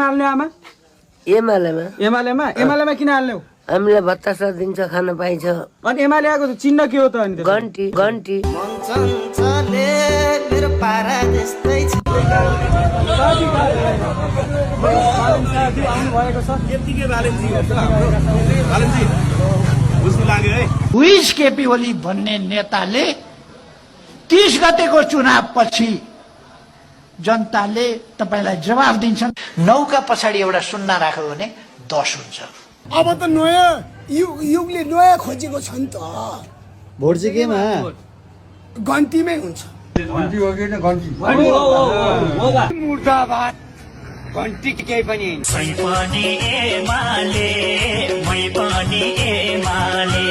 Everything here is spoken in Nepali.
हाल्ने आमा एमालेमा किन हाल्ने हामीलाई भत्ता दिन्छ खान पाइन्छ अनि एमाले आएको चिन्ह के हो त अनि घन्टी घन्टी मेरो पारा जस्तै छ हुइज केपी ओली भन्ने नेताले 30 गतेको चुनावपछि जनताले तपाईलाई जवाफ दिन्छन्। 9 का पछाडि एउटा 0 राख्यो भने 10 हुन्छ। अब त नयाँ युगले नयाँ खोजेको छ नि त। भोट चाहिँ केमा? गन्तीमै हुन्छ। घन्टी हो कि घन्टी मुर्दाबाद घन्टी केही पनि एमाले मै पनि एमाले